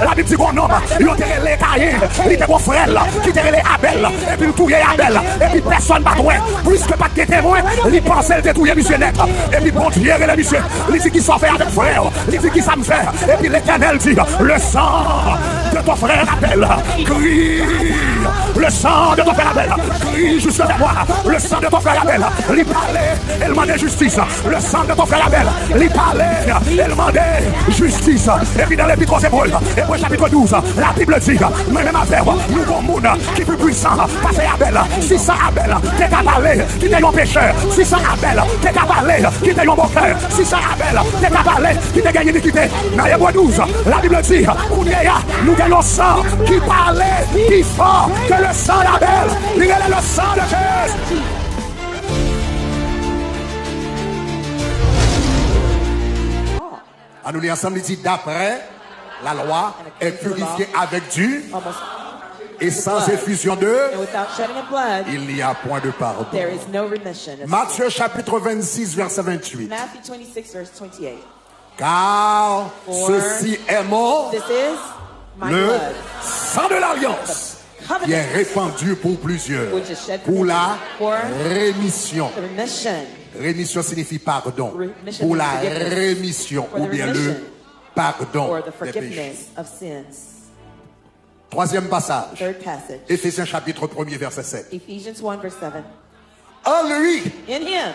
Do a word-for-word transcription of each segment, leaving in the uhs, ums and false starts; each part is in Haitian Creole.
Labib di gon nonm, yo te rele Kayen, li te gon frè l ki te rele Abèl, epi l touye Abèl, epi pèsonn pa t wè, piske pa t gen temwen, li panse l te touye misye nèt. Epi Bondye rele misye, li di, "Kisa w fè avèk frè w?" Li di, "Kisa m fè?" Epi Letènèl di, "Le sang de ton frère Abel crie, le sang de ton frère Abel crie jusque vers moi, le sang de ton frère Abel." Li pale, e l mande jistis. Le sang de ton frère Abel, li pale, e l mande jistis. Epi nan Lepit o Zebre, Ebre chapit douz, Labib di, "Mwen menm avè w, nou gon moun ki pi pwisan pase Abèl." Si san Abèl te ka pale, ki te yon pechè, si san Abèl te ka pale, ki te yon bokè, si san Abèl te ka pale, ki te gen inikite. Nan Ebre douz, Labib di, "Kounye a, nou gen yon san ki pale pi fò ke le sang d'Abel." Li rele le sang de Jésus. An nou li ansanm, li di, "D'après la loi est purifiée avec du, et sans effusion de, il n'y a point de pardon." Matthieu chapitre vingt-six, verset vingt-huit. Car ceci est mon, le sang de l'alliance, qui est répandu pour plusieurs, pour la rémission. Rémission signifie pardon. Pour la rémission ou bien le pardon des péchés. Troisième passage, Éphésiens chapitre premier, verset sept. En lui,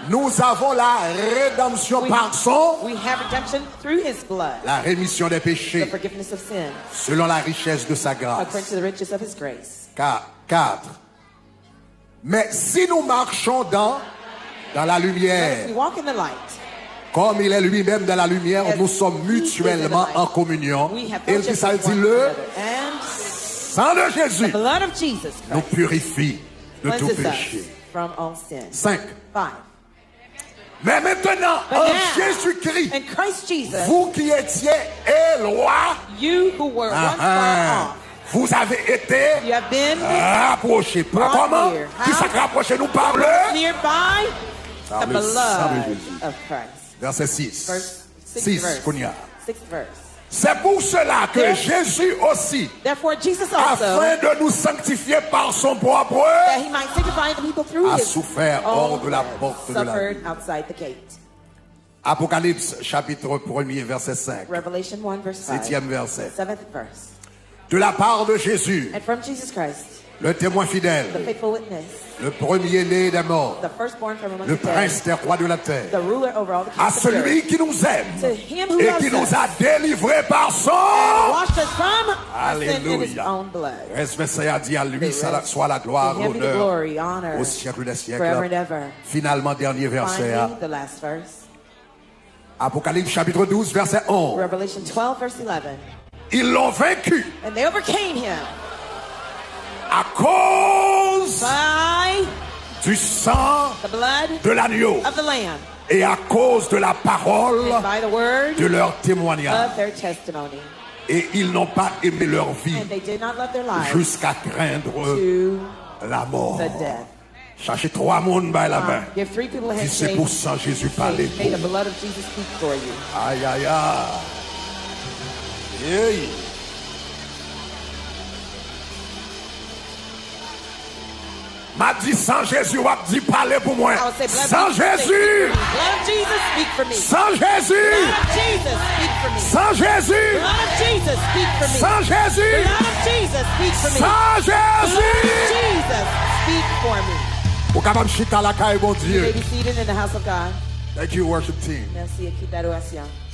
nous avons la rédemption par son, la rémission des péchés, selon la richesse de sa grâce. Quatre. Mais si nous marchons dans, dans la lumière, comme il est lui-même dans la lumière, nous sommes mutuellement en communion. Et il dit ça, il dit, le sang de Jésus nous purifie de tout péché. Cinq. Mais maintenant, en Jésus-Christ, vous qui étiez éloignés, vous avez été rapprochés. Par comment? Qui s'est rapproché nous par le, par le sang de Jésus. Verset six. Six, kounye a. C'est pour cela que Jésus aussi, afin de nous sanctifier par son propre, a souffert hors de la porte de la ville. Apocalypse chapitre premier, verset cinq. Septième verset. De la part de Jésus, le témoin fidèle, le premier-né des morts, le prince des rois de la terre, à celui qui nous aime et qui nous a délivrés par son, alléluia. Rès vèsè a di, à lui soit la, soit la gloire, l'honneur, au siècle des siècles. Finalman, dènye vèsè a. Apocalypse chapitre douze, verset onze. Ils l'ont vaincu à cause du sang de l'agneau et à cause de la parole de leur témoignage. Et ils n'ont pas aimé leur vie jusqu'à craindre la mort. Chache twa moun, bay lamen. Di, "Se pou san Jezi pale pou mwen." Ayaya. Hey. M ap di, "San Jezi," w ap di, "Pale pou mwen." San Jezi! San Jezi! San Jezi! San Jezi! San Jezi! Ou kapab chita lakay Bondye. Thank you, worship team.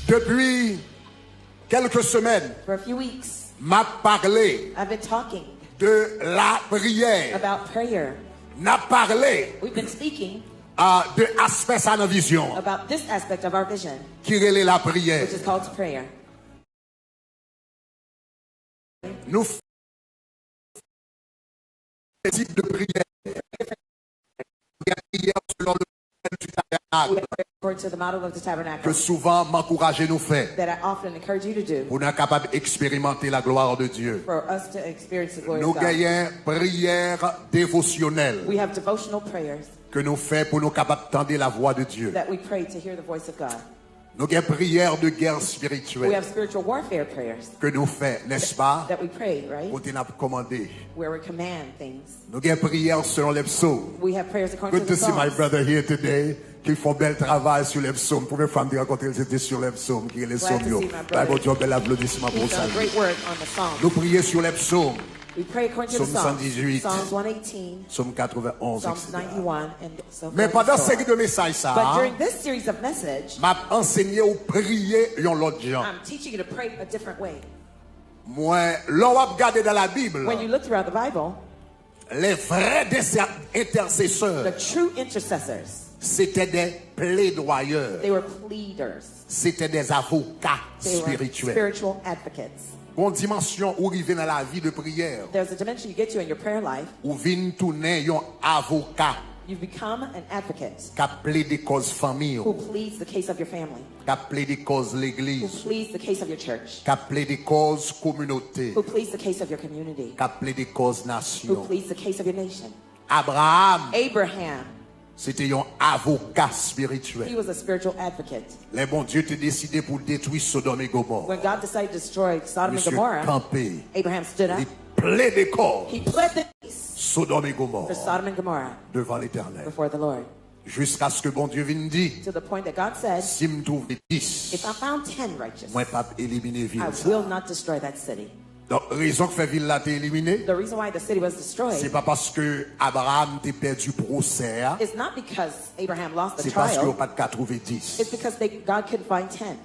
Depi kèlke semèn, m ap pale de lapriyè. N ap pale, ah, de aspè sa nan vizyon an ki rele lapriyè. Nou fè tip de priyè. Priyè selon le modèle du tabernacle. Ke souvan m ankouraje nou fè pou nou kapab eksperimante la gloire de Dieu. Nou genyen priyè devosyonèl ke nou fè pou nou kapab tande la voix de Dieu. Nou gen priyè de gè spirityèl We have spiritual warfare prayers ke nou fè, n'est-ce pas? That we pray, right? Kote n ap kòmande. Where we command things. Nou gen priyè selon lè psaume. We have prayers according Good to to the see my Psalms. Brother here today, ki fè bèl travay sou lè psaume. Premye fwa m te rankontre l, se te sou lè psaume, ki rele Glad psaume to yo. See my Bay brother. Bondye yon bèl aplodisman pou He's sa. done great work on the Psalms. Nou priye sou lè psaume, We pray according to the Psaume Psalms. cent dix-huit. Psalms one eighteen, Psaume quatre-vingt-onze, Psalms et cetera. ninety-one, and so Men forth and pandan so seri on. De mesaj sa But a, during this series of message, m ap ansenye ou priye yon lòt jan. I'm teaching you to pray a different way. Mwen, lè w ap gade nan Labib, When you look throughout the Bible, les vrais intercesseurs, the true intercessors, c'était des plaidoyeurs, they were pleaders. C'était des avocats They were spirituels. Spiritual advocates. Gon dimansyon ou rive nan lavi de priyè. There's a dimension you get to in your prayer life. Ou vin tounen yon avoka You become an advocate k ap plede kòz fanmi who w, pleads the case of your family, k ap plede kòz who legliz, pleads the case of your church, k ap plede kòz kominote, who pleads the case of your community, k ap plede kòz who nasyon. pleads the case of your nation. Abraham, Abraham, se te yon avoka he spirityèl. Was a spiritual advocate. Lè Bondye te deside pou detwi Sodòm e Gomò, When God decided to destroy Sodom and misye Gomorrah, kanpe, Abraham stood up. Li plede kòz He pled the case Sodòm e Gomò for Sodom and Gomorrah devan Letènèl. Before the Lord. Jiskaske Bondye vin di, To the point that God said, si m twouve dis, if I found ten righteous, mwen p ap elimine vil I sa. Will not destroy that city. Donk, rezon k fè vil la te elimine, The reason why the city was destroyed se pa paske Abraham te pèdi pwosè a, is not because Abraham lost the se paske yo trial. Pa t ka twouve dis. It's because they, God couldn't find ten.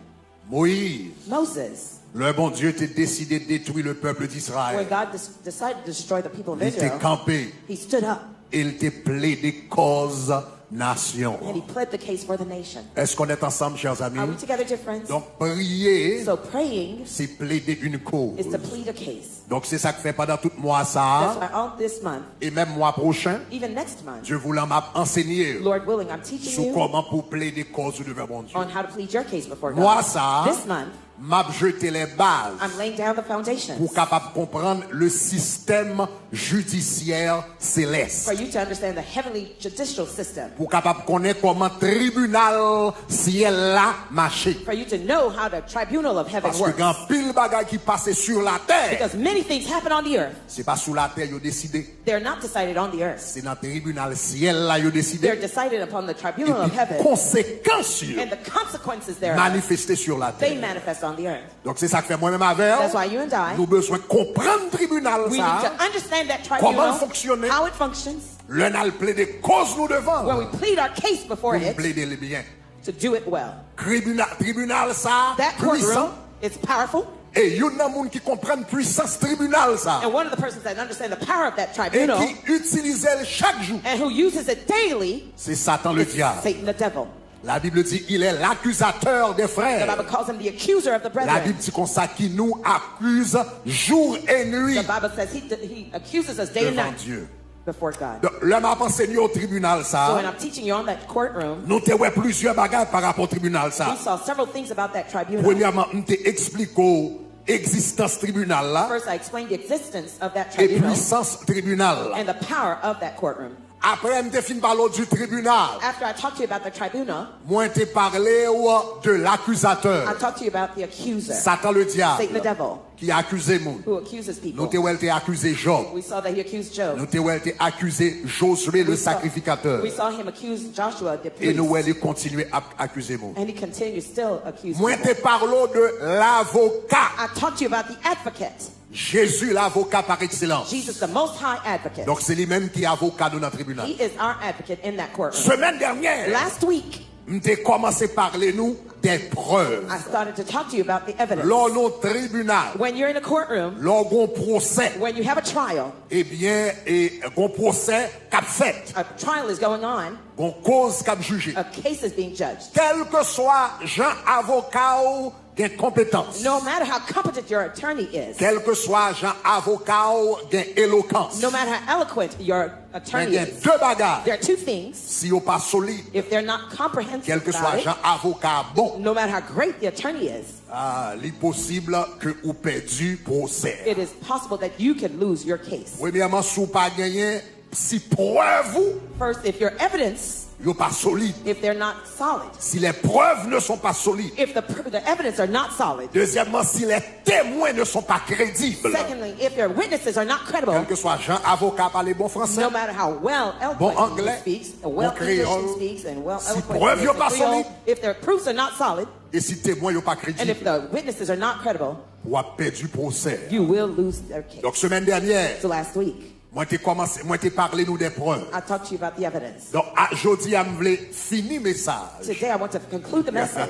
Moyiz, Moses, lè Bondye te deside detwi le peuple d'Israël, when God des- decided to destroy the people of Li te Israel, kanpe he stood up e l te plede kòz nasyon. And he pled the case for the nation. Est-ce qu'on est ensemble, chers amis? Are we together, dear friends? Donk, priye, So praying se plede yon kòz. Is to plead a case. Donk, se sa k fè pandan tout mwa sa That's a, why all this month, e menm mwa pwochen, even next month, Dye voulan m ap ansenye Lord willing, I'm teaching sou you kòman pou plede kòz ou devan Bondye. On how to plead your case before Mwa God. Sa a, This month, m ap jete les bases I'm laying down the foundations pou kapab konprann le système judiciaire céleste. For you to understand the heavenly judicial system. Pou kapab konnen kòman tribinal syèl la mache. For you to know how the tribunal of heaven Paske works. Gen anpil bagay ki pase sou latè. Because many things happen on the earth. Se pa sou latè yo deside. They're not decided on the earth. Se nan tribinal syèl la yo deside. They're decided upon the tribunal of Epi heaven. Konsekans yo And the consequences thereof, manifeste sou latè. They manifest on the earth. Donk se sa k fè mwen menm avè w, That's why you and I, nou bezwen konprann tribinal we sa need to a, understand that Kòman l tribunal, fonksyone? How it functions, Lè n al plede kòz nou devan, Where we plead our case before pou nou it, plede l byen. To do it well. Tribina, tribinal sa a That pwisan. Courtroom, it's powerful. E youn nan moun ki konprann pwisans tribinal sa a, And one of the persons that understand the power of that e tribunal ki itilize l chak jou, And who uses it daily, se Satan le is dyab. Satan the devil. La Bible dit, il est l'accusateur des The frères. Bible calls him the accuser of the La brethren. Bible dit konsa, qui nous accuse jour et nuit The Bible says he, he accuses us day and devant night Dieu. Before God. Donk, lè m ap ansenye w tribinal So sa when a, I'm teaching you on that courtroom, nou te wè plizyè bagay pa rapò tribinal sa we a. Saw several things about that tribunal. Premyèman, m te eksplike w egzistans tribinal la First, I explained the existence of that e tribunal pwisans tribinal la. And the power of that courtroom. Apre m te fin pale w di tribinal, After I talked to you about the tribunal, mwen te pale w de I lakizatè, talked to you about the accuser, Satan le Satan the dyab, devil, ki akize moun. Who accuses people. Nou te wè l te akize Jòb. We saw that he accused Job. Nou te wè l te akize Jozwe le We saw- sakrifikatè. We saw him accuse Joshua the E nou wè priest. Li kontinye ap akize moun. And he continues still accusing Mwen te people. Pale w de lavoka. I talked to you about the advocate. Jezi, lavoka par excellence. Jesus, the most high advocate. Donk, se li menm ki avoka nou nan tribinal. He is our advocate in that courtroom. Semèn dènyè, Last week, m te kòmanse pale nou de prèv. I started to talk to you about the evidence. Lè w nan tribinal, When you're in a courtroom, lè w gon pwosè, when you have a trial, ebyen, e gon pwosè k ap fèt, a trial is going on, gon koz k ap jije. A case is being judged. Kèlkeswa jan avoka w gen konpetans, No matter how competent your attorney is, kèlkeswa jan avoka w gen elokans, no matter how eloquent your men attorney gen is, de bagay, there are two things. Si yo pa solid, If they're not comprehensive kèlkeswa about it, jan avoka a bon, no matter how great the attorney is, ah, li posib ke ou pèdi pwosè. It is possible that you can lose your case. Premyèman, si w pa genyen, si prèv ou First, if your evidence yo pa solid, if they're not solid, si les preuves ne sont pas solides, if the, pr- the evidence are not solid, deuxièmement, si les témoins ne sont pas crédibles, secondly, if their witnesses are not credible, quel que soit jan avoka pale bon fransè, no matter how well bon eloquently he anglè, speaks, and well bon kreyòl, English he speaks, and well si eloquently prèv he yo speaks pa Creole, solid, if their proofs are not solid, e si temwen yo pa and kredib, if the witnesses are not credible, w ap pèdi pwosè. You will lose their case. Donk, semèn dènyè, So last week, mwen te kòmanse, mwen te pale nou de prèv. I talked to you about the evidence. Donk, a, jodi a, m vle fini mesaj. Today, I want to conclude the message.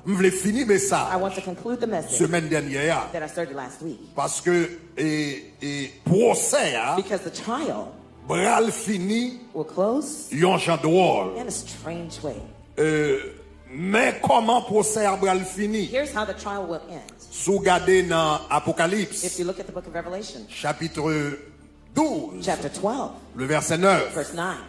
M vle fini I mesaj want to conclude the message semèn dènyè a. That I started last week. Paske e, e pwosè a Because the trial pral fini will close yon jan dwòl. In a strange way. E, men kòman pwosè a pral fini? Here's how the trial will end. Si w gade nan Apokalips, If you look at the book of Revelation, chapitre douz, chapter twelve, le verset neuf, verse nine,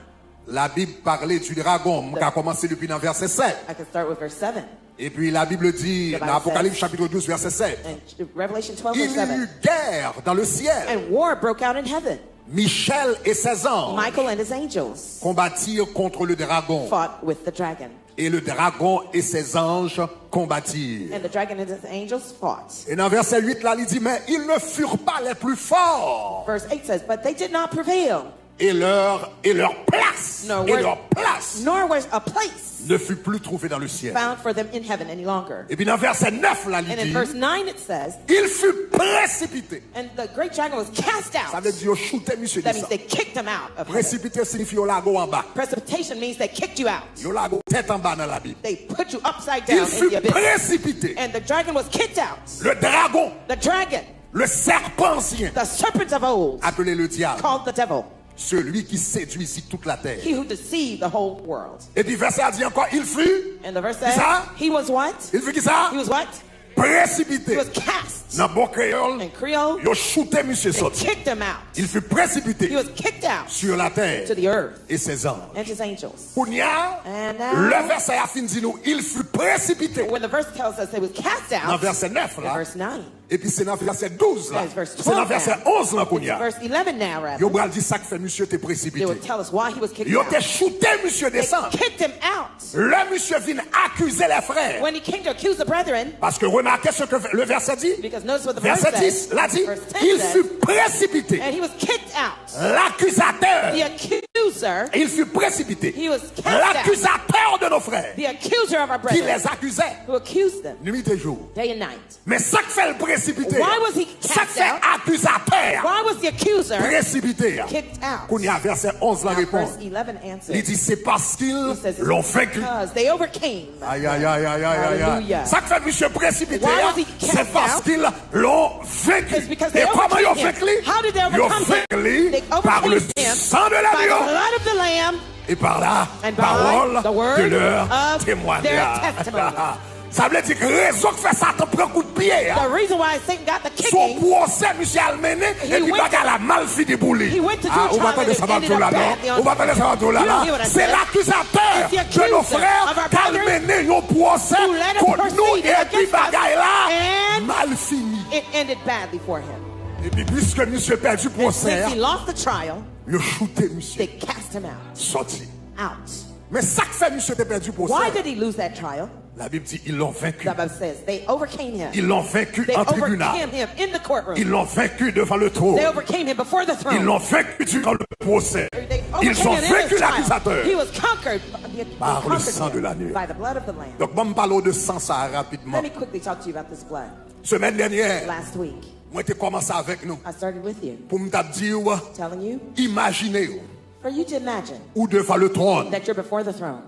Labib pale di dragon. M ka kòmanse depi nan verset sept. I can start with verse seven. Epi Labib di The Bible nan Apokalips says, chapitre douz, verset sept, And Revelation twelve, Il verse y eut seven. Guerre dans le ciel. And war broke out in heaven. Michel et ses anges Michael and his angels combattirent contre le dragon. Fought with the dragon. Et le dragon et ses anges combattirent. And the dragon and his angels fought. Et dans verset huit, là, il dit, mais ils ne furent pas les plus forts. Verse eight says, But they did not prevail. Et leur, et leur place, Nor et were- leur place Nor was a place ne fut plus trouvée dans le ciel. Found for them in heaven any longer. Et puis dans verset neuf, là, il And in dit, verse nine it says, Il fut précipité. And the great dragon was cast Sa vle out. Di yo choute misye That means desann. They kicked him out of heaven. Presipite siyifi yo lage w anba. Precipitation means they kicked you out. Yo lage w tèt anba nan Labib. They put you upside Il down in fut the abyss. Précipité. And the dragon was kicked out. Le dragon, The dragon, le serpent ancien, the serpent of old, appelé le diable, called the devil, celui qui séduisit toute la terre. He who deceived the whole world. Et puis verset a dit encore, il fut, And the verse Qui says, ça? He was what? Il fut qui ça? He was what? Précipité. He was cast. Nan bon kreyòl, In Creole, yo choute misye they soti. Kicked him out. Il fut précipité He was kicked out sur la terre to the earth et ses anges. And his angels. Kounye a, And now- lè vèsè a fin di nou, il fut précipité. When the verse tells us it was cast Nan out, vèsè nèf in la, verse nine, epi se nan vèsè douz la, That is verse se nan twelve vèsè now. onz la kounye It's a. Verse eleven now, rather. Yo pral di sa k fè misye te They presipite. Would tell us why he was kicked Yo te out. Choute misye They desann. Kicked him out. Lè misye vin akize lè frè. When he came to accuse the brethren, Paske remake ce que le verset dit. Because notice what the Verset verse says. dix la di, Verse ten il says, fut précipité. And he was kicked out. L'accusateur. The accuser, Il fut précipité. He was cast out. L'accusateur de nos frères. The accuser of our Qui brethren, les accusait. Who accused them Nuit et jour. Day and night. Men sa k fè l presipite. Why was he Sa k cast fè out? Akizatè a Why was the accuser presipite a. Kicked out? Kounye a vèsè onz la Now, reponn. Verse eleven answers. Li di, c'est parce qu'ils He says, l'ont vaincu. Because they overcame. Ayayayayayay. Hallelujah. Sa k fè misye presipite Why a, was he c'est cast parce out? Qu'ils l'ont vaincu. It's because they E kòman yo overcame venk li? him. How did they Yo overcome venk him? Li They par le overcame him sang de by the l'agneau blood of the Lamb et par la and by parole the word de leur of their témoignage. Testimony. Sa vle di ke rezon k fè Satan pran kout pye a, The reason why Satan got the se yon kicking, pwosè misye al mennen, He epi went bagay la mal fini pou li. He went to do Ah, ou pa trial tande and sa m ap ended di w up la, non? badly on Ou pa tande sa m ap di w la, You don't la? hear what I C'est said? l'accusateur It's the de nos accuser frères of our k al brethren mennen yon pwosè who led a kont nou, proceeding epi against us, bagay la and mal fini. It ended badly for him. Epi, piske misye pèdi And pwosè since a, he lost the trial, yo choute they misye cast him out. Sòti. Out. Men sa k fè misye te pèdi Why pwosè a, did he lose that trial? Labib di, ils l'ont vaincu. The Bible says they overcame him. Ils l'ont vaincu They en tribunal. Overcame him in the courtroom. Ils l'ont vaincu devant le trône. They overcame him before the Ils throne. l'ont vaincu durant le procès. They Ils ont overcame him in vaincu his trial. L'accusateur. He was conquered, they Par le conquered sang de him l'agneau. By the blood of the Lamb. Donk, ban m pale w de san sa a rapidman. Let me quickly talk to you about this blood. Semèn dènyè, Last week, mwen te kòmanse avèk nou. I started with you, Pou m t ap di w, telling you, imajine w, for you to imagine ou devan le tròn, that you're before the throne,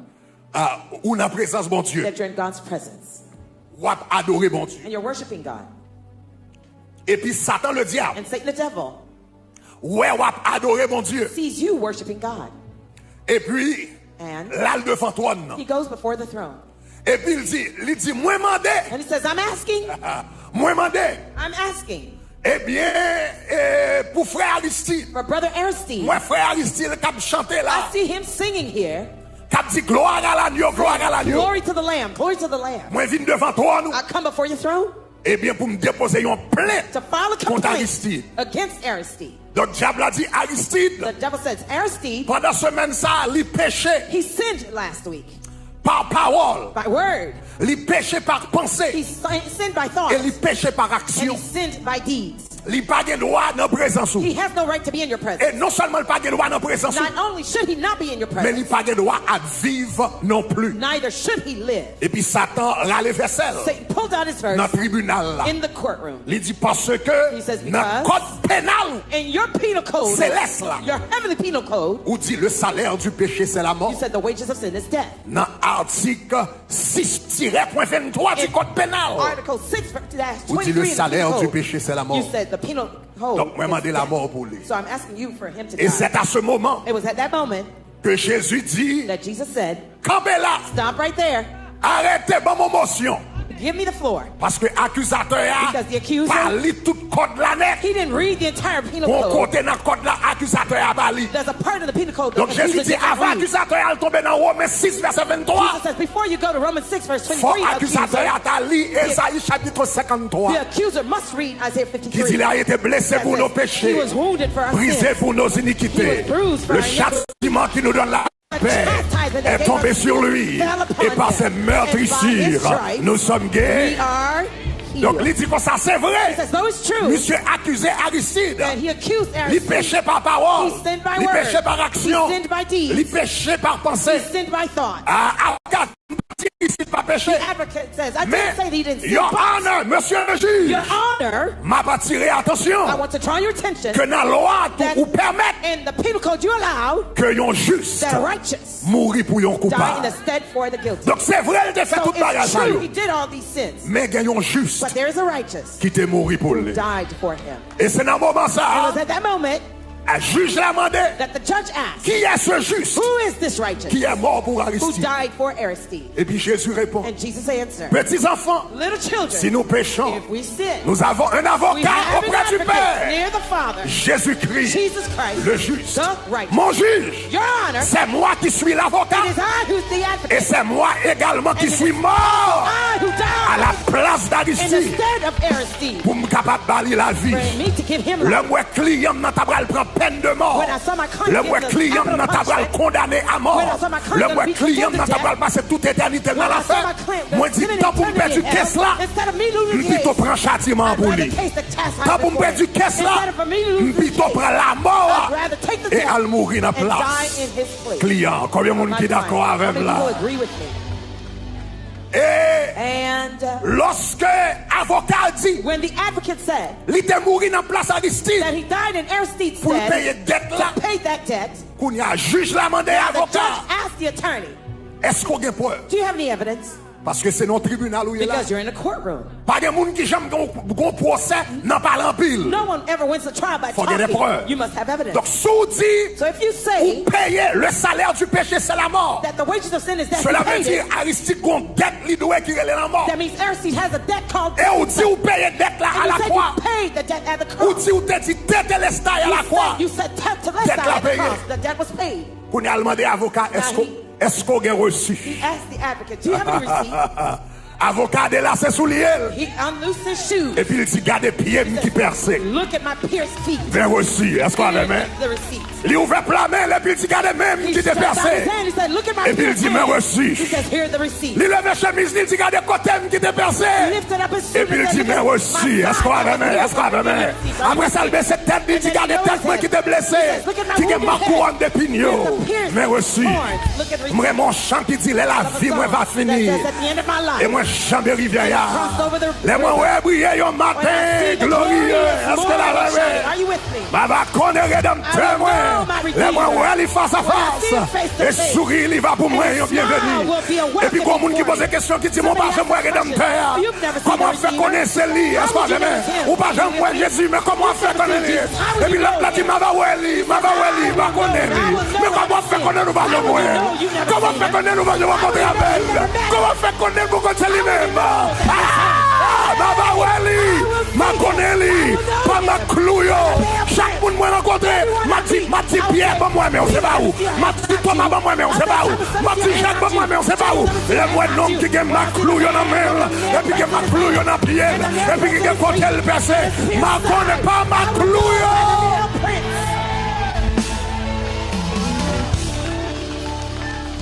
ah, ou nan prezans Bondye, that you're in God's presence. W ap adore Bondye. And you're worshiping God. Epi Satan le dyab And Satan the devil wè w ap adore Bondye. Sees you worshiping God. Epi, And l al devan twòn nan. He goes before the throne. Epi l di, li di, mwen mande, And he says, I'm asking, mwen mande, I'm asking. Ebyen, e, pou frè Aristide, For Brother Aristide, mwen frè Aristide k ap chante la, I see him singing here. K ap di, gloire à l'agneau, gloire à l'agneau. Glory to the Lamb, glory to the Lamb. Mwen vin devan twòn ou. I come before your throne. Ebyen, pou m depoze yon plent to file a kont complaint Aristide. Against Aristide. Donk, dyab la di Aristide, The devil says Aristide, pandan semèn sa a, li peche. He sinned last week Pa pawòl, by word. Li peche pa panse. He si- sinned by thought. E li peche pa And he aksyon. Sinned by deeds. Li pa gen dwa nan prezans ou. He has no right to be in your presence. E non sèlman li pa gen dwa nan prezans ou, Not only should he not be in your men li presence, pa gen dwa ap viv non pli. Neither should he live. Epi Satan rale vèsèl Satan pulled out his verse nan tribinal la. In the courtroom. Li di paske He says, nan because kòd penal In your penal code, Sélès la. Your heavenly penal code, ou di le salaire du péché c'est la You mort. Said the wages of sin is death. Nan atik sis tirè pwen venntwa di kòd penal, Article six dash ou di le twenty-three in the salaire penal du code, péché c'est la mort. You said the penal code Donk, mwen is mande death. Lamò pou li. So I'm asking you for him to Et die. C'est à ce moment It was at that moment que Jésus dit, that Jesus said, Kanpe la, Stop right there. Arete, ban m yon mosyon. Give me the floor. Paske akizatè a Because the accuser- pa li tout kòd la nèt. He didn't read the entire penal Gon code. Kote nan kòd la, akizatè a pa li. There's a part of the penal code that Donk, the Jezi accuser di, didn't avan read. Akizatè a al tonbe nan Women sis vèsè venntwa, Jesus says, before you go to Romans six, verse fò twenty-three, akizatè accuser, a ta li Ezayi chapit senkanntwa, the accuser must read Isaiah ki di, fifty-three. Li a été blessé That pour nos says, He péchés, was wounded for our brisé sins. pour nos iniquités. He was bruised for Le our iniquities. Châtiment qui nous donne la paix est tombé sur lui, et par ses meurtrissures, nous sommes guéris. We are Donk, healed. Li di konsa, se vre. He says, though it's true Misye akize Aristide. That he accused Li Aristide, peche pa pawòl. He sinned by Li word. Peche pa aksyon. He sinned by deeds. Li peche pa panse. He sinned by thought. A, avoka di Aristide pa peche. The advocate says, I didn't say that he Men, didn't sin, Your but Honor, Mesye le Jij, Your Honor, m ap atire atansyon I want to draw your attention ke nan lwa tou that ou pèmèt in the penal code you allow ke yon jis the righteous mouri pou yon die in the koupab. stead for the guilty. Donk, se vre, l te fè So tout bagay it's sa true yo. He did all these sins, Men gen yon jis but there is a righteous ki te mouri pou who li. Died for him. E se nan moman It sa was at that moment a, jij la mande, that the judge asked, Qui est ce juste Who is this righteous qui est mort pour who Aristide? Died for Aristide? Epi Jezi reponn, And Jesus answered, Petits enfants, Little children, si nous péchons, if we sin, nous avons un we avocat have an Auprès du advocate Père, near the Father, Jésus-Christ, Jesus Christ, le juste. The righteous. Mon juge, Your Honor, c'est moi qui suis l'avocat. It is I who's the Et advocate. C'est moi également qui suis mort I who à la died place in the d'Aristide stead of Aristide. Pou m kapab ba li lavi. For me to give him Lè life. M wè kliyan m nan ta pral pran pèn de mò. When I saw my client Lè m wè give the kliyan m capital nan ta pral punishment, kondane a mò. When I saw my client Lè m wè be kliyan m nan ta condemned to pral pase tout etènite l nan When I saw lafen. my client was Mwen di, spending tan pou m eternity pèdi in hell, kès la, instead of me losing m pito his, pran chatiman I'd pou rather li. Taste the chastisement Tan pou m for pèdi it. kès la, Instead of me losing m pito his, pran lamò a I'd rather take the e death al mouri nan and die plas in his place. kliyan an. Konbyen moun My ki dakò client. avè How m many la? People agree with me? E And uh, lòske avoka a di when the advocate said li te mouri nan plas Aristide that he died in Aristide's pou l stead peye dèt la, to pay that debt, kounye a jij la mande now the avoka, judge asked the attorney, Èske w gen prèv? Do you have any evidence? Paske se nan tribinal ou ye la. Because you're in a courtroom. Pa gen moun ki janm gen yon pwosè nan pale anpil. No one ever wins a trial by Fò gen de talking. Prèv. You must have evidence. Donk, si w di So if you ou say peye le salaire du péché c'est la mort, that the wages of sin is death, cela you veut paid dire it, Aristide gon dèt li dwe ki rele lanmò. That means Aristide has a debt called E ou di ou peye dèt la And you said alakwa. You paid the debt at the Ou cross. Di ou te di tetelestai alakwa. You said, "Tell to Dèt la at the peye. Cross." The debt was paid. Kounye a l mande avoka, èske èske w gen resi? He asked the advocate, "Do you have any receipt?" Avoka a delase soulye l. He unloosed his shoes. Epi l di, gade pye m ki pèse. Look at my pierced feet. Men resi, èske w avè mwen? The receipt. Li ouvè pla men l epi l di, gade men m He ki te stretched out pèse. His hand. He said, "Look at my Epi l pierced di, men hand." resi. He says, "Here are the receipts." Li leve chemiz li, l di, gade kote m ki te pèse. He lifted up his shirt Epi l and di, said, men "Look at resi, my èske w avè mwen? Èske w avè mwen? Apre sa, l bese tèt li, l di, gade tèt mwen ki te blese, ki gen mak kouwòn de pinyo. Men resi. M renmen yon chan ki di, lè lavi mwen va fini, e mwen janbe rivyè a. Lè mwen wè briye yon maten glorye, èske w avè mwen? M ava konnen Redanmtè mwen. Lè mwen wè li fasafas, e souri li va pou mwen yon byenveni. Epi gon moun ki poze kesyon ki di, men w pa janm wè Redanmtè a. Kòman w ap fè konnen se li? Èske w avè mwen? Ou pa janm wè Jezi, men kòman w ap fè konnen li? Epi lòt la di, m ava wè li, m ava wè li, m pa konnen li. Men kòman w ap fè konnen nou pa janm wè? Kòman w ap fè konnen nou pa janm rankontre avè l? Kòman w ap fè konnen l poko se li menm? Ah! M ava wè li, m a konnen li, pa m ak klou yo. Chak moun mwen rankontre, m a di, m a di, Pyè, ban m wè men w, se pa ou. M a di, Mama, ban mwen men w, se pa ou. M ap di, Jak, ban mwen men w, se pa ou. Lè m wè nonm ki gen mak klou yo nan men l, epi gen mak klou yo nan pye l, epi ki gen kote l pèse, m a konnen pa mak klou yo.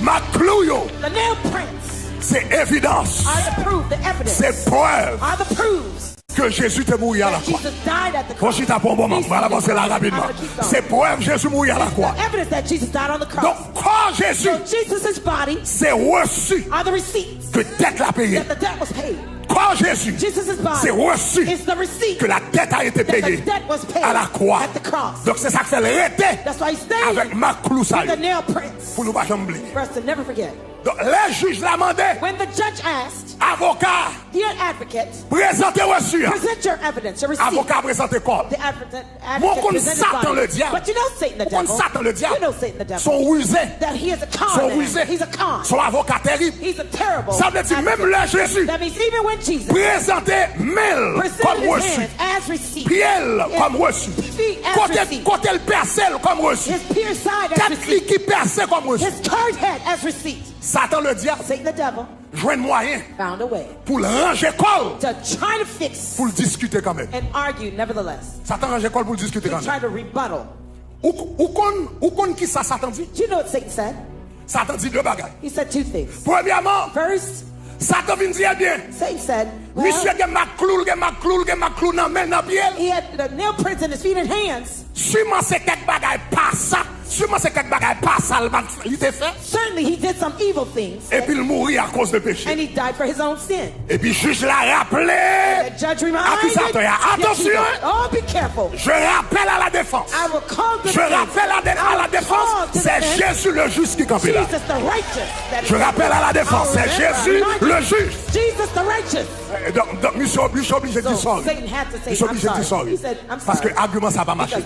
Mak klou yo, The nail prints se evidans, are the proof, the evidence, se prèv are the proofs ke Jezi te mouri a that lakwa. Jesus died at the Fò cross. Chita pou yon bon moman. Mwen al avanse la rapidman. I'm gonna keep going. Se prèv Jezi mouri a lakwa. Evidence that Jesus died on the cross. Donk, kò Jezi So Jesus' body se resi are the receipts ke dèt la peye. That the debt was paid. Kò Jezi Jesus' body se resi is the receipt ke la dette a été that the payée debt was paid à la croix. At the cross. Donk, se sa k fè l rete That's why he stayed avèk mak klou sa with the yo. Nail prints Pou nou pa janm bliye. For us to never forget. Donk, lè jij la mande, When the judge asked, avoka, the advocate, prezante resi a. Present your evidence, your receipt. Avoka prezante kò l. The advocate, Mwen advocate konn presented Satan body. Le dyab. But you know Satan the Ou konn devil. Satan le dyab. You know Satan the devil. Se yon rize. That he is a con Se yon man. Rize. He's a con. Se yon avoka terib. He's a terrible Sa vle di, menm advocate. Lè Jezi That means even when Jesus prezante men l presented kòm his resi, hands as receipt, pye l his kòm resi, feet as kote, receipt, kote l pèse l kòm resi, his pierced side as tèt li receipt, ki pèse kòm resi. His charred head as receipt. Satan le dyab Satan the devil jwenn mwayen found a way pou l ranje kò l to try to fix pou l diskite kanmenm. And argue nevertheless. Satan ranje kò l pou l diskite He kanmenm. Tried to rebuttal. Ou, ou konn, ou konn ki sa Satan di? Do you know what Satan said? Satan di de bagay. He said two things. Premyèman, First, Satan vin di, ebyen, Satan said, well, misye gen mak klou, l gen mak klou, l gen mak klou nan men l, nan pye l. He had the nail prints in his feet and hands. Siman se kèk bagay pa sa, siman se kèk bagay pa sa l, li te fè. Certainly, he did some evil things. Epi l mouri akoz de peche. And he died for his own sin. Epi jij la raple akizatè a, atansyon, oh, be careful. Je rappelle à la défense. I will call the Je rappelle à, à la défense, c'est Jésus le juste qui kanpe la. Jesus the righteous. Je rappelle à la défense, c'est Jésus le juste. Jesus the righteous. Eh, donk, donk, misye oblije, oblije di sorry. Misye oblije di sorry. Paske agiman sa pa mache.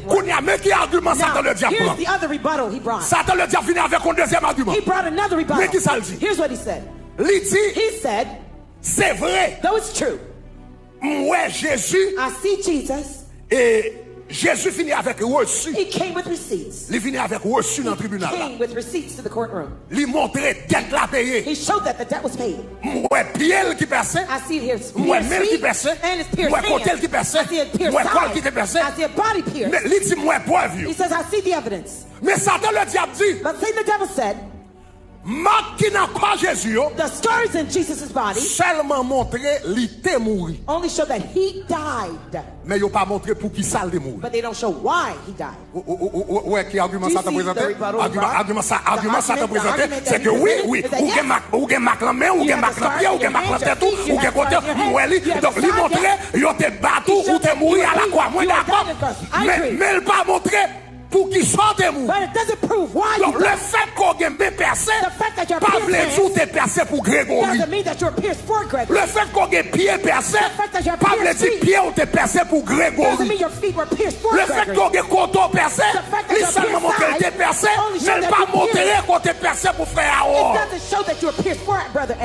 Kounye a, men ki agiman Satan le dyab pran. Satan le dyab vini avèk yon dezyèm agiman. Men ki sa l di? Li di, se vre, m wè Jezi. E Jezi vini avèk resi. Li vini avèk resi nan tribinal la. Li montre dèt la peye. M wè pye l ki pèse. M wè men l ki pèse. M wè kote l ki pèse. M wè kò l ki te pèse. Men li di, m wè prèv yo. Men Satan le dyab di, mak ki nan kò Jezi yo sèlman montre li te mouri. Men yo pa montre poukisa l te mouri. Ou, ou, ou, ou, ou wè ki agiman Satan prezante? Agiman, agiman sa, agiman Satan prezante, se ke wi, wi, ou gen mak, ou gen mak nan men, ou gen mak nan pye, ou gen mak nan tèt ou, ou gen kote, m wè li. Donk, li montre yo te bat ou, ou te mouri a lakwa, mwen dakò. Men, men l pa montre poukisa w te mouri. Donk, lefèt ke w gen men pèse, pa vle di w te pèse pou Gregori. Lefèt ke w gen pye pèse, pa vle di pye w te pèse pou Gregori. Lefèt ke w gen kote w pèse, li sèlman montre l te pèse, men l pa montre kote pèse pou frè Harold.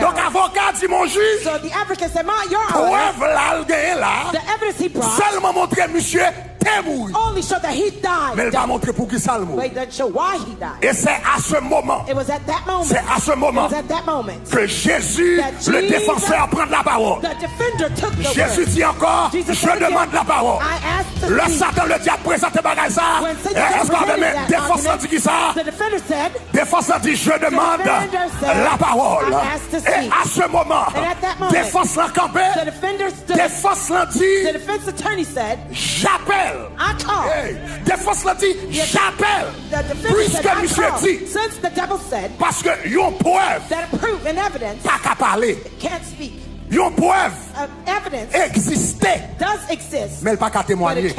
Donk, avoka di, mon jij, prèv la l genyen la, sèlman montre misye te mouri. Men l pa montre poukisa l mouri. E se a se moman, se a se moman ke Jezi, le défenseur, pran la parole. Jezi di ankò, je demande la parole. Lè Satan le dyab prezante bagay sa, èske w avè m? Defans lan di kisa? Defans lan di, je demande la parole. E a se moman, defans lan kanpe. Defans lan di, j'appelle. Hey, defans lan di, j'appelle. Piske misye di, paske yon prèv pa ka pale. Yon prèv egziste, men l pa ka temwanye.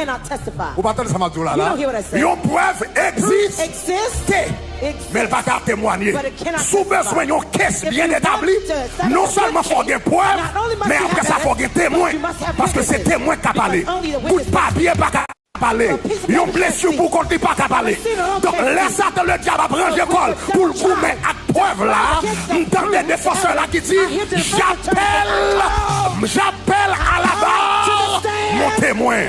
Ou pa tande sa m ap di w la, la? Yon prèv egziste, men l pa ka temwanye. Si w bezwen yon case byen etabli, non sèlman fò w gen prèv, men apre sa, fò w gen temwen. Paske se temwen k ka pale. Bout papye pa ka pale. Yon blesi pou kont li pa ka pale. Donk, lè Satan le dyab ap ranje kò l pou l goumen ak prèv la, m tande defansè la ki di, j'appelle, j'appelle à la barre mon témoin.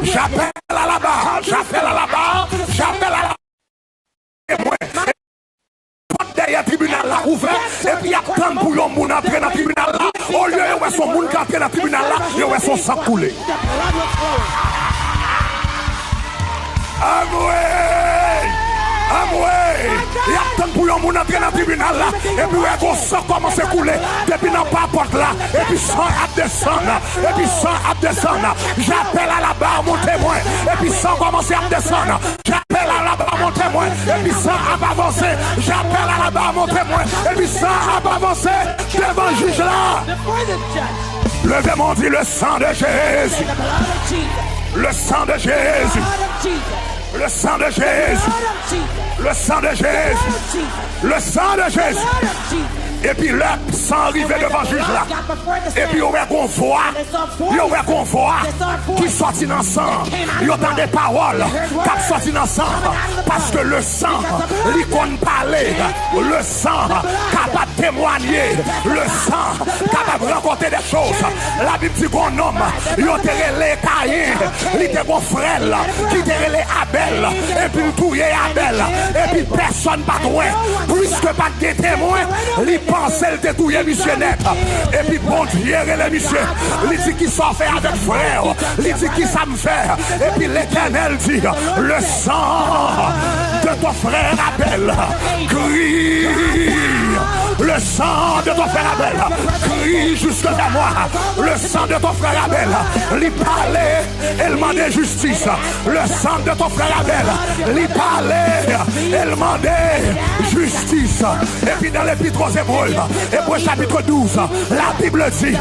J'appelle à la barre, j'appelle à la barre, j'appelle à la témoin. Yè tribinal la ouvè, epi y ap tann pou yon moun antre nan tribinal la. Olye yo wè se yon moun k antre nan tribinal la, yo wè se yon san k koule. Anmwey! Anmwey! Y ap tann pou yon moun antre nan tribinal la, epi w wè gon san kòmanse koule depi nan pa pòt la, epi san ap desann, epi san ap desann. J'appelle à la barre mon témoin, epi san kòmanse ap desann. J'appelle à la barre mon témoin, epi san ap avanse. J'appelle à la barre mon témoin, epi san ap avanse devan jij la. Leve men w, di: Le sang de Jésus. Le sang de Jésus. Le sang de Jésus. Le sang de Jésus. Le sang de Jésus. Epi lè san rive devan jij la, epi yo wè gon vwa, yo wè gon vwa ki sòti nan san. Yo tande pawòl k ap sòti nan san, paske le sang, li konn pale. Le san kapab temwanye. Le san kapab rakonte de choz. Labib di gon nonm, yo te rele Kayen, li te gon frè l ki te rele Abèl, epi l touye Abèl, epi pèsonn pa t wè. Piske pa t gen temwen, li panse l te touye misye nèt. Epi Bondye rele misye, li di: Kisa w fè avèk frè w? Li di: Kisa m fè? Epi Letènèl di: Le sang de ton frère Abel crie. Le sang de ton frère Abel crie jusque vers moi. Le sang de ton frère Abel, li pale e l mande jistis. Le sang de ton frère Abel, li pale e l mande jistis. Epi nan Lepit aux Hébreux, Ebre chapit douz, Labib di,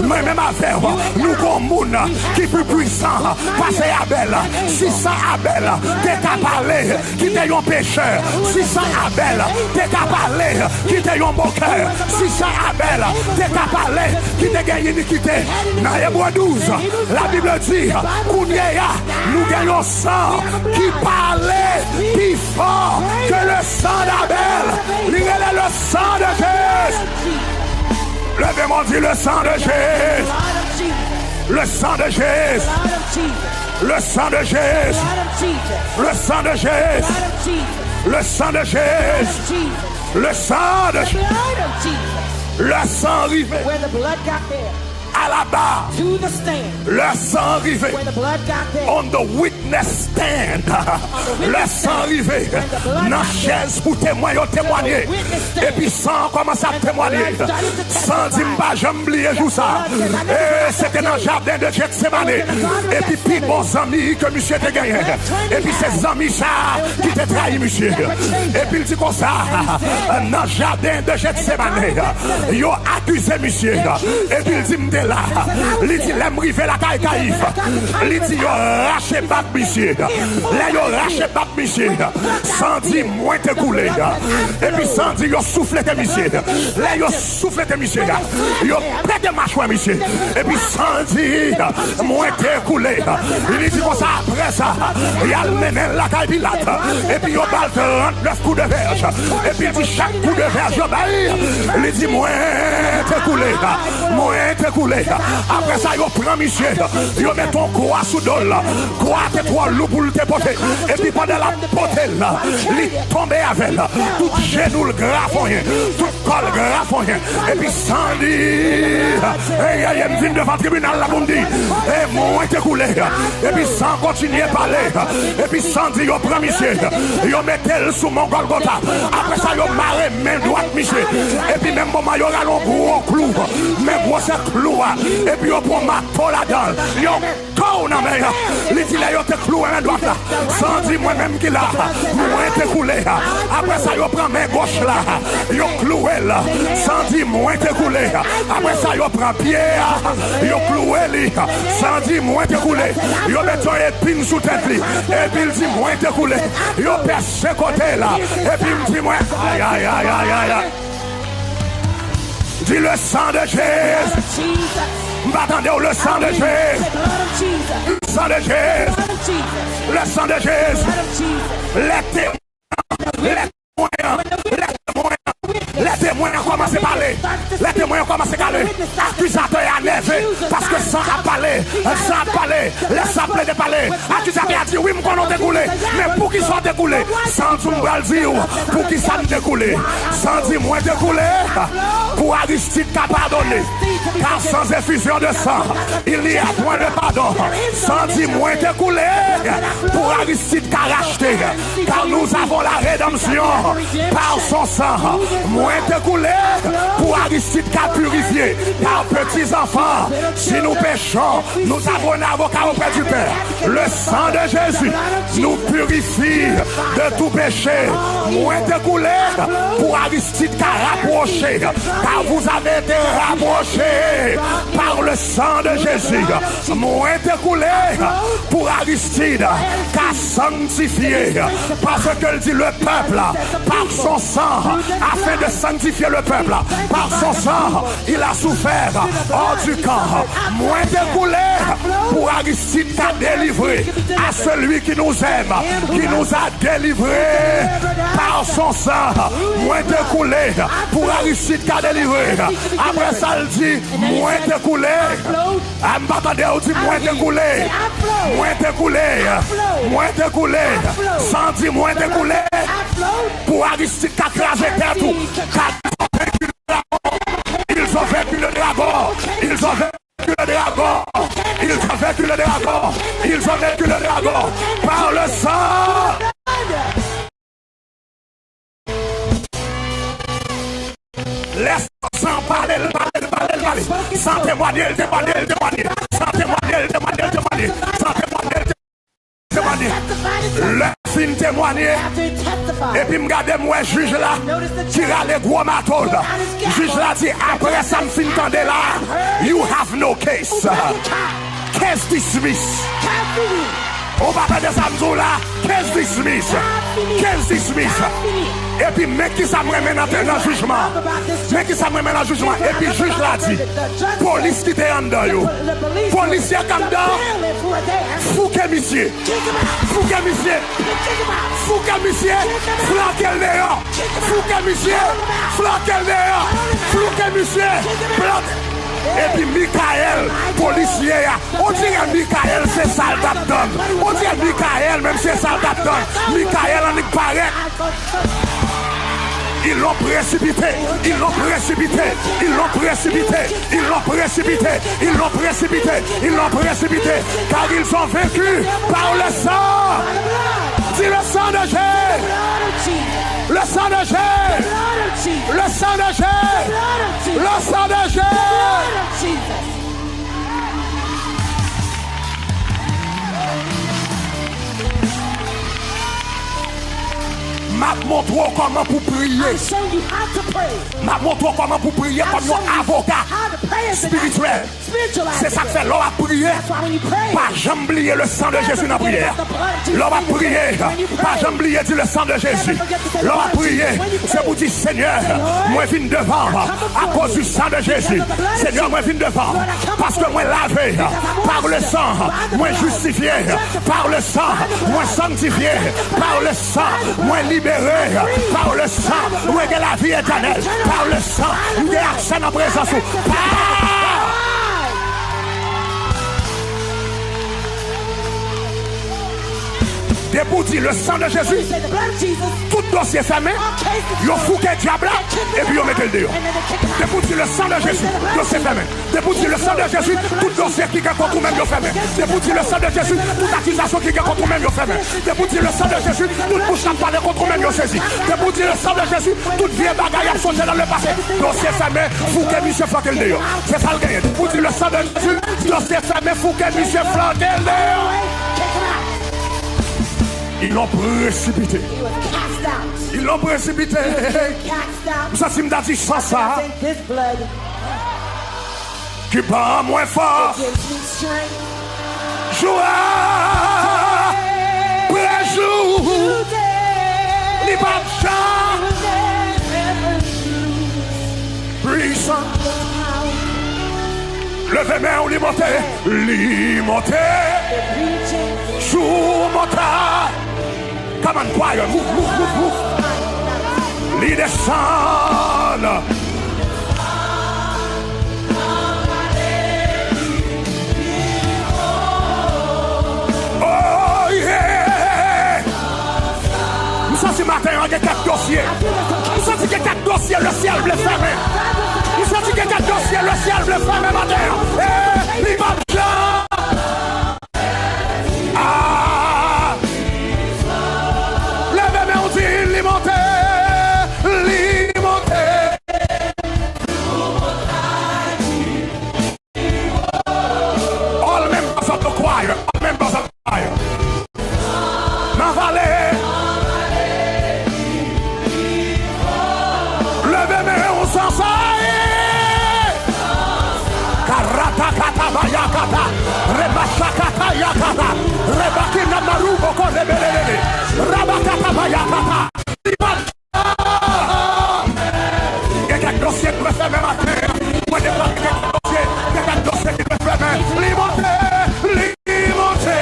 mwen menm avè w, nou gon moun ki pi pwisan pase Abèl. Si san Abèl te ka pale, ki te yon pechè, si san Abèl te ka pale, ki te yon mokè, si san Abèl te ka pale, ki te gen inikite. Nan Ebre douz, Labib di, kounye a, nou gen yon san ki pale pi fò ke le sang d'Abel. Li rele le sang de Jésus. Leve men w, di: Le sang de Jésus. Le sang de Jésus. Le sang de Jésus. Le sang de Jésus. Le sang de Jésus. Le sang de Jésus. Le sang rive. Where the blood got there. Alaba. To the stand. Le sang rive. When the blood got there. On the witness stand. Le san rive nan chèz pou temwen yo temwanye. Epi san an kòmanse ap temwanye. San di: M pa janm bliye jou sa. E se te nan jaden de Jetsemane. Epi pi bon zanmi ke misye te genyen, epi se zanmi sa ki te trayi misye. Epi l di konsa, nan jaden de Jetsemane, yo akize misye. Epi l di: M te la. Li di: Lè m rive lakay Kayif, li di, yo rache bab misye. Lè yo rache bab misye, san di: Mwen te koule. Epi san di: Yo souflete misye. Lè yo souflete misye, yo pete machwè misye. Epi san di: Mwen te koule. Li di konsa, apre sa, y al mennen l lakay Pilat. Epi yo ba l trannèf kou de vèj. Epi l di, chak kou de vèj yo bay, li di: Mwen te koule. Mwen te koule. Apre sa, yo pran misye, yo met yon kwa sou do l. Kwa a te twò lou pou l te pote. Epi pandan l ap pote l, li tonbe avè l. Tout jenou l grafonyen, tout kò l grafonyen. Epi san di, ey, ey, ey, m vin devan tribinal la pou m di, e mwen te koule. Epi san kontinye pale. Epi san di, yo pran misye, yo mete l sou mòn Gòlgota. Apre sa, yo mare men dwat misye. Epi menm moman, yo rale yon gwo klou, men gwosè klou a. Epi yo pran mato ladan l. Yo tou w nan men an. Li di lè yo te klouwe men dwat la, san di mwen menm ki la, mwen te koule. Apre sa, yo pran men goch la, yo klouwe l. San di mwen te koule. Apre sa, yo pran pye a, yo klouwe li. San di mwen te koule. Yo met yon epin sou tèt li. Epi l di mwen te koule. Yo pèse kote l. Epi m di mwen, ay, ay, ay, ay, ay, ay. Di le sang de Jésus. M pa tande w, le sang de Jésus. Le sang de Jésus. Le sang de Jésus. Lè temwen an, lè temwen an, lè temwen an, lè temwen an kòmanse pale. Lè temwen an kòmanse pale. Akizatè a nève paske san ap pale. San ap pale. Lè sa plede pale, akizatè a di, wi, m konnen w te koule, men poukisa w te koule? San di, m pral di w poukisa m te koule. San di, mwen te koule pou Aristide ka padone. Car sans effusion de sang, il n'y a point de pardon. San di, mwen te koule pou Aristide ka rachte. Car nous avons la rédemption par son sang. Mwen te koule pou Aristide ka pirifye. Car petits enfants, si nous péchons, nous avons un avocat auprès du Père. Le sang de Jésus nous purifie de tout péché. Mwen te koule pou Aristide ka rapwoche. Car vous avez été rapprochés par le sang de Jésus. Mwen te koule pou Aristide ka sanktifye. Parce que le peuple, par son sang, afin de sanctifier le peuple, par son sang, il a souffert hors du camp. Mwen te koule pou Aristide ka delivre à celui qui nous aime, qui nous a délivrés par son sang. Mwen te koule pou Aristide ka delivre. Apre sa, l di, mwen te koule. A, m pa tande w di, mwen te koule. Mwen te koule. Mwen te koule. San di, mwen te koule. Pou Aristide ka kraze tèt ou. Ka Ils ont vaincu le dragon. Ils ont vaincu le dragon. Ils ont vaincu le dragon. Ils ont vaincu le dragon. Par le sang. Lè san pale, l pale, l pale, l pale. San temwanye, l temwanye, l temwanye. San temwanye, l temwanye, l temwanye. San temwanye, l temwanye. Lè fin temwanye, epi m gade, m wè jij la ki rale gwo mato l. Jij la di, apre sa m fin tande la, you have no case. Case dismiss. Ou pa tande sa m di w la? Case dismiss. Case dismiss. Epi men kisa m renmen nan, nan jijman. Men kisa m renmen nan jijman. Epi jij la di, polis ki te anndan yo, polisye k anndan, fouke misye. Fouke misye. Fouke misye. Flanke l deyò. Fouke misye. Flanke l deyò. Fouke misye. Flanke. Epi Mikaèl, polisye a. On dirè Mikaèl se sa l t ap tann. On dirè Mikaèl menm se sa l t ap tann. Mikaèl annik parèt. Ils l'ont précipité, ils l'ont précipité, ils l'ont précipité, ils l'ont précipité, ils l'ont précipité, ils l'ont précipité, car ils ont vaincu par le sang. Dis le sang de Jésus. Le sang de Jésus. Le sang de Jésus. Le sang de Jésus. M ap montre w kòman pou priye. I show you how to pray. M ap montre w kòman pou priye kòm yon avoka espirityèl. Se sa k fè lè w ap priye, pa janm bliye le sang de Jésus nan priyè a. Lè w ap priye, pa janm bliye di le sang de Jésus. Lè w ap priye, se pou di, Senyè, mwen vin devan akoz du sang de Jésus. Senyè, mwen vin devan paske mwen lave par le sang, mwen jistifye par le sang, mwen sanktifye par le sang, mwen libere par le sang, mwen gen lavi etènèl par le sang, m gen aksè nan prezans ou. Pa Depi w di le sang de Jésus, tout dosye fèmen, yo fouke dyab la, epi yo mete l deyò. Depi w di le sang de Jésus, dosye fèmen. Depi w di le sang de Jésus, tout dosye ki gen kont ou menm yo fèmen. Depi w di le sang de Jésus, tout akizasyon ki gen kont ou menm yo fèmen. Depi w di le sang de Jésus, tout bouch k ap pale kont ou menm yo sezi. Depi w di le sang de Jésus, tout vye bagay y ap sonje nan le pase, dosye fèmen, fouke misye, flanke l deyò. Se sa l genyen. Depi w di le sang de Jésus, dosye fèmen, fouke misye, flanke l deyò. Ils l'ont précipité. Ils l'ont précipité. M santi m ta di san sa ki ban mwen fòs. Jou apre jou, li p ap janm pwisan. Leve men w, li monte, li monte sou montay. Come on, choir, move, move, move, move. Li desann. santi maten an gen kèk dosye. M santi gen kèk dosye lesyèl vle fèmen. M santi gen kèk dosye lesyèl vle fèmen maten an. E li p ap jan. Ah! Leve men w di, li monte, li monte. All members of the choir, all members of the choir. Nan vale. Leve men w san sa ye. Karata kata bayakata. Rebashakata yakata. Rebakina marubo ko rebelelele. Rabakata bayakata. Li pa Gen kèk dosye ki dwe fèmen maten an. Mwen deklare gen kèk dosye, gen kèk dosye ki dwe fèmen. Li monte, li monte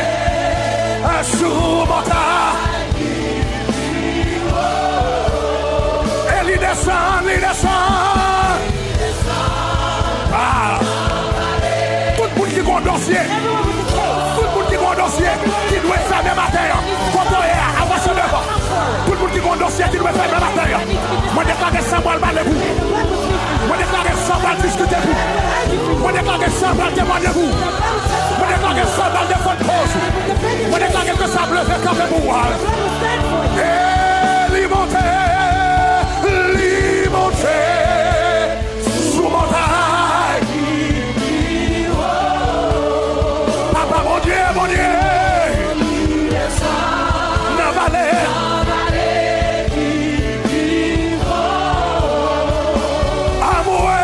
sou montay. E li desann, li desann. Ah. Tout moun ki gon dosye, tout moun ki gon dosye ki dwe fèmen maten an, kote w ye a, avanse devan. Tout moun ki gon dosye ki dwe fèmen maten an, mwen deklare san pral pale pou ou. Mwen deklare san pral diskite pou ou. Mwen deklare san pral temwanye pou ou. Mwen deklare san pral defann koz ou. Mwen deklare ke sa ap leve kanpe pou ou. E li monte, li monte. Sou montay ki pi wo. Papa Bondye, Bondye. Nan vale. Nan vale ki pi wo. Amwe.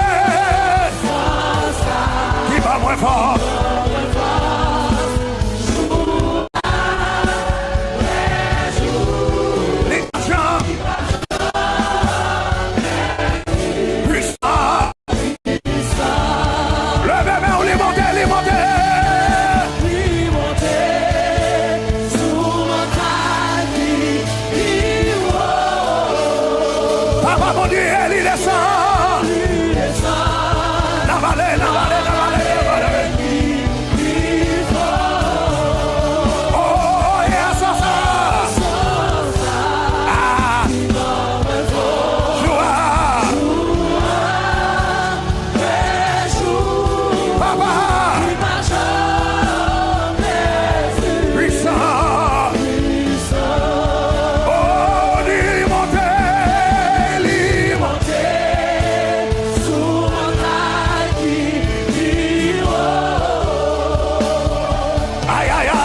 Ki ban mwen fòs. Li pa jan. Pwisan. Leve men w, li monte, li monte. Li monte sou montay ki pi wo. Papa Bondye, li desann. Li desann. Nan vale, nan vale, nan vale, nan vale. Oh, yeah, sa, sa. Ah. Joua. Papa. Pwisan. Oh, li monte, li monte. Sou montay ki pi wo. Ay, ay, ay.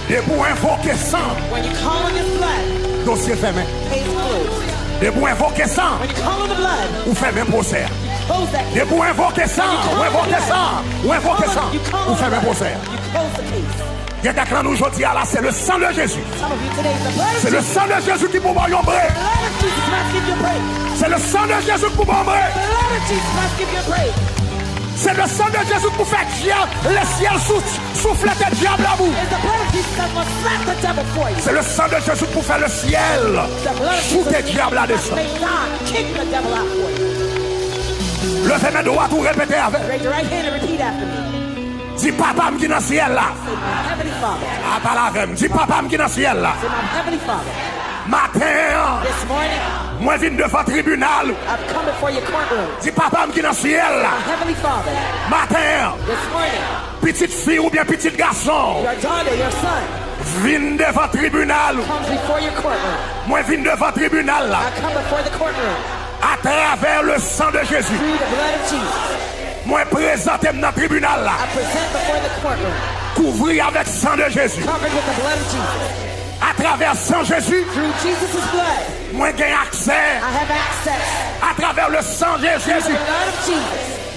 Depi w envoke san, When you call on this blood, dosye fèmen. Case closed. Depi w envoke san, When you call on the blood, ou fèmen pwosè a. Close that case. Depi w envoke san, When you call on the blood, ou envoke san, ou envoke san, you call on the blood, ou fèmen pwosè a. You close the case. Gen kèk nan nou jodi a la, se le sang de Jésus. Some of you today is the blood of Jesus. Se le sang de Jésus ki pou ba w yon break. The blood of Jesus must give you a break. Se le sang de Jésus ki pou ba w break. The blood of Jesus must give you a break. Se le sang de Jésus ki pou fè dyab, lesyèl sou, souflete dyab la pou. It's the blood of Jesus that will slap the devil for you. Se le sang de Jésus ki pou fè lesyèl choute dyab la desann. The blood of Jesus that make God kick the devil out for you. Leve men dwat ou, repete avè m. Raise your right hand and repeat after me. Di, "Papa m ki nan syèl la." Say, "My Heavenly Father." A, pale avè m. Di, "Papa m ki nan syèl la." Say, "My Heavenly Father." Maten an, This morning, mwen vin devan tribinal ou. I've come before your courtroom. Di, "Papa m ki nan syèl la." My Heavenly Father. Maten an, This morning, pitit fi oubyen pitit gason your daughter, your son, vin devan tribinal ou. Comes before your courtroom. Mwen vin devan tribinal la. I come before the courtroom. Atravè le sang de Jésus. Through the blood of Jesus. Mwen prezante m nan tribinal la. I present before the courtroom. Kouvri avèk san de Jezi. Covered with the blood of Jesus. Atravè san Jezi, Through Jesus' blood, mwen gen aksè. I have access. Atravè le sang de Through the Jezi, blood of Jesus.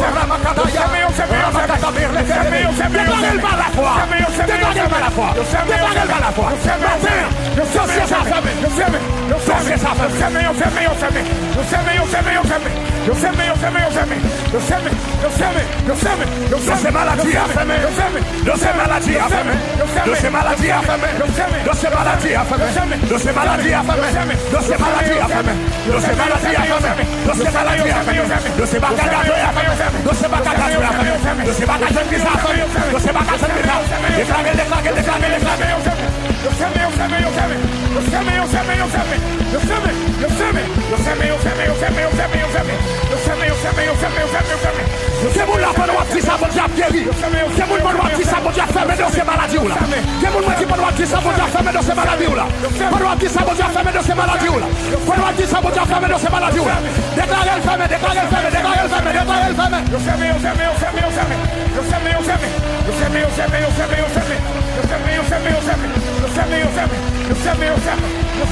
Ramakataya, Ramakataberlekele. Deklare l pa lafwa. Deklare l pa lafwa. Deklare l pa lafwa. Maten an, dosye sa fèmen. Dosye sa fèmen. Dosye maladi a fèmen. Dosye maladi a fèmen. Dosye maladi a fèmen. Dosye maladi a fèmen. Dosye maladi a fèmen. Dosye maladi a fèmen. Dosye maladi a fèmen. Dosye maladi a fèmen. Dosye bagay gadre a fèmen. Dosye bagay gadre a fèmen. Dosye bagay jèn fi sa a fèmen. Dosye bagay jèn fi sa a. Deklare, deklare, deklare, deklare. Yo fèmen, yo fèmen, yo fèmen. Yo fèmen, yo fèmen, yo fèmen. Yo fèmen, yo fèmen, yo fèmen, yo fèmen, yo fèmen, yo fèmen, yo fèmen. Yo fèmen, yo fèmen, yo fèmen, yo fèmen, yo fèmen, yo fèmen. Gen moun la, pandan w ap di sa, Bondye ap geri. Gen moun, pandan w ap di sa, Bondye ap fèmen dosye maladi w la. Gen moun, mwen di, pandan w ap di sa, Bondye ap fèmen dosye maladi w la. Pandan w ap di sa, Bondye ap fèmen dosye maladi w la. Pandan w ap di sa, Bondye ap fèmen dosye maladi w la. Deklare l fèmen, deklare l fèmen, deklare l fèmen, deklare l fèmen, deklare l fèmen. Yo fèmen, yo fèmen, yo fèmen, yo fèmen. Yo fèmen, yo fèmen. Yo fèmen, yo fèmen, yo fèmen, yo fèmen. Yo fèmen, yo fèmen, yo fèmen. Yo fèmen, yo fèmen. Yo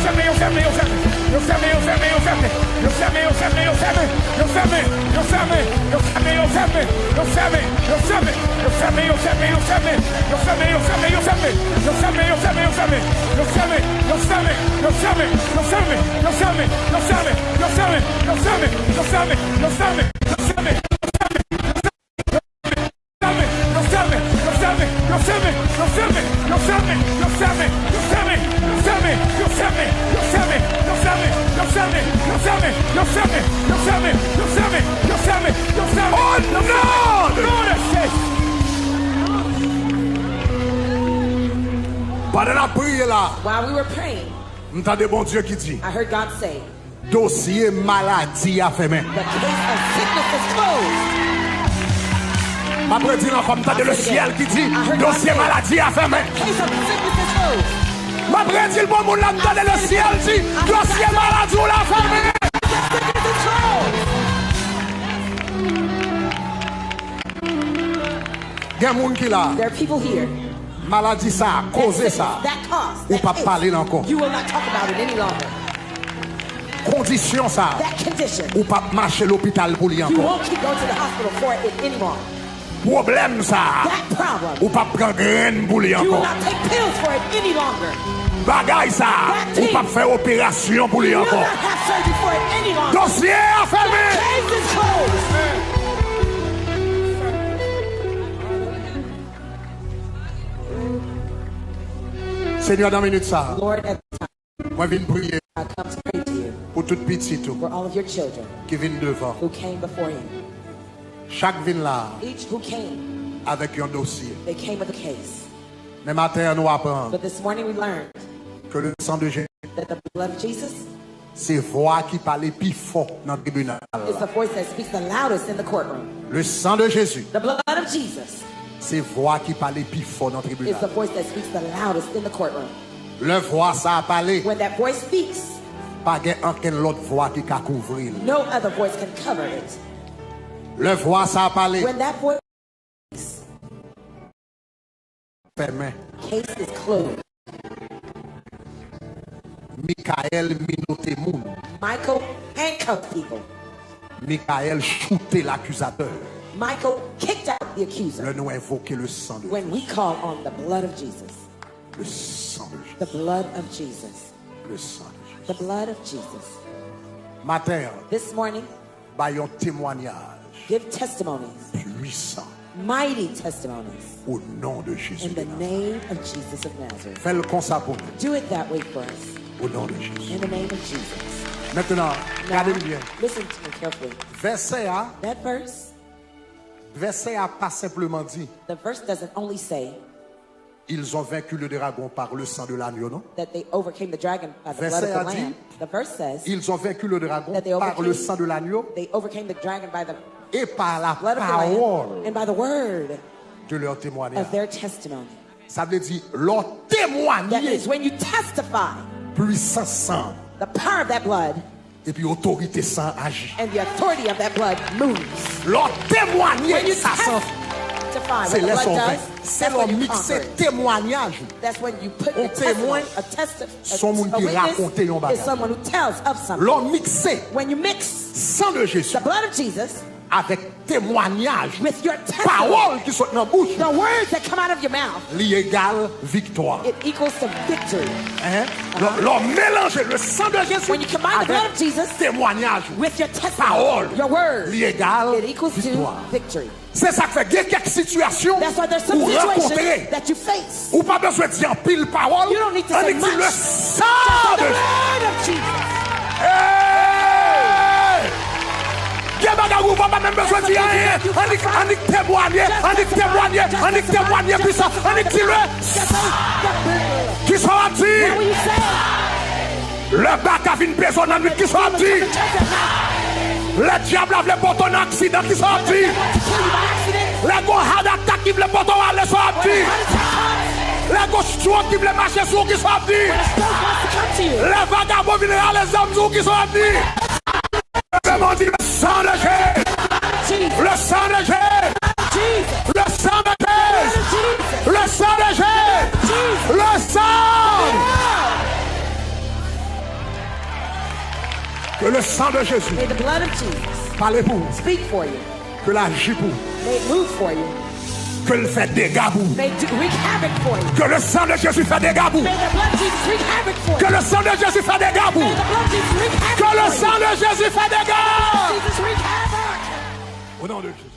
fèmen, yo fèmen, yo fèmen. Yo fèmen, yo fèmen, yo fèmen. Yo fèmen, yo fèmen, yo fèmen. Yo fèmen, yo fèmen, yo fèmen. Yo fèmen, yo fèmen, yo fèmen, yo fèmen. Yo fèmen, yo fèmen, yo fèmen, yo fèmen. Yo fèmen, yo fèmen, yo fèmen, yo fèmen. Yo fèmen, yo fèmen, yo fèmen. Yo fèmen, yo fèmen, yo fèmen. Yo fèmen, yo fèmen, yo fèmen. Yo fèmen, yo fèmen, yo fèmen. Yo fèmen, yo fèmen, yo fèmen. Yo fèmen, yo fèmen, yo fèmen. Yo fèmen, yo fèmen, yo fèmen. Oh, Lord! Pandan n ap priye la, While we were praying, m tande Bondye ki di, I heard God say, dosye maladi a fèmen. The case of sickness is closed. M ap redi l ankò, m tande lesyèl ki di, dosye maladi a fèmen. Case of sickness is closed. M ap redi l pou moun la, m tande lesyèl di, dosye maladi w la fèmen. Sickness is closed. Gen moun ki la. There are people here. Maladi sa, koze sa, that cause, ou p ap pale l ankò. You will not talk about it any longer. Kondisyon sa, that condition, ou p ap mache lopital pou li ankò. You won't keep going to the hospital for it anymore. Pwoblèm sa, that problem, ou p ap pran grenn pou li ankò. You will not take pills for it any longer. Bagay sa, ou p ap fè operasyon pou li ankò. Dosye a fèmen. Senyè, nan minit sa, mwen vin priye pou tout pitit ou ki vin devan. Chak vin la avèk yon dosye. Men maten an, nou aprann ke le sang de Jésus se vwa ki pale pi fò nan tribinal la. Le sang de Jésus se vwa ki pale pi fò nan tribinal. Lè vwa sa a pale, pa gen ankenn lòt vwa ki ka kouvri l. Lè vwa sa a pale, fèmen. Mikayèl minote moun. Michael handcuffed people. Mikayèl choute lakizatè. Michael kicked out the accuser. Lè nou envoke le sang de Jésus. When we call on the blood of Jesus. Le sang de Jésus. The blood of Jesus. Le sang de Jésus. The blood of Jesus. Maten an, this morning, bay yon temwayaj. Give testimonies. Pwisan. Mighty testimonies. O non de Jezi de Nazarèt. In the name of Jesus of Nazareth. Fè l konsa pou nou. Do it that way for us. O non de Jezi. In the name of Jesus. Mentnan, gade m byen. Now, listen to me carefully. Vèsè a, that verse, vèsè a pa senpleman di, the verse doesn't only say, ils ont vaincu le dragon par le sang de l'agneau, non? That they overcame the dragon by the blood of the Lamb. Vèsè a di, the verse says, ils ont vaincu le dragon par le sang de l'agneau, they overcame the dragon by the blood of the Lamb, et par la parole and by the word de leur témoignage. Of their testimony. Sa vle di, lè w temwanye, that means when you testify, pwisans san an, the power of that blood, epi otorite san an aji. And the authority of that blood moves. Lè w temwanye, when you sa san, testify, se what the blood does, that's when you conquer it. Lè sa w fè, se lè w mikse temwayaj ou. That's when you put your testimony, a testi-, a, a witness is someone who tells of something. On temwen, se yon temwanyaj ou. Lè w mikse, when you mix, san de Jezi, the blood of Jesus, avèk temwayaj, with your testimony, pawòl ki sot nan bouch ou, the words that come out of your mouth, li egal viktwa. It equals to victory. Hein? Lè, lè w melanje le sang de Jésus, when you combine the blood of Jesus, avèk temwayaj ou, with your testimony, pawòl, your word, li egal viktwa. It equals to victory. Se sa k fè gen kèk sitiyasyon ou rankontre. That's why there's some situations that you face. Ou pa bezwen di anpil pawòl. You don't need to say much. Annik di le sang de Jésus. Just say the blood of Jesus. Hey! Gen bagay ou pa menm bezwen di anyen. Annik, annik temwanye, annik temwanye, annik temwanye pwisan. Annik di le sang. Kisa w ap di? What will you say? Lè baka vin peze w nan nwit, kisa w ap di? Lè dyab la vle pote w nan aksidan, kisa w ap di? Lè gon heart attack ki vle pote w ale, sa w ap di? Lè gon stroke ki vle mache sou w, kisa w ap di? Lè vagabon vin rale zam sou w, kisa w ap di? Leve men w, di le sang de Jésus. Le sang de Jésus. Le sang de Jésus. Le sang de Jésus. Le sang. Que le sang de Jésus. May the blood of Jesus. Pale pou ou. Speak for you. Ke l aji pou ou. May it move for you. Ke l fè dega pou ou. May it do, wreak havoc for you. Que le sang de Jésus fè dega pou ou. May the blood of Jesus wreak havoc for you. Que le sang de Jésus fè dega pou ou. May the blood of Jesus wreak havoc for you. Que le sang de Jésus fè dega. Jesus wreak havoc. Au nom de Jésus.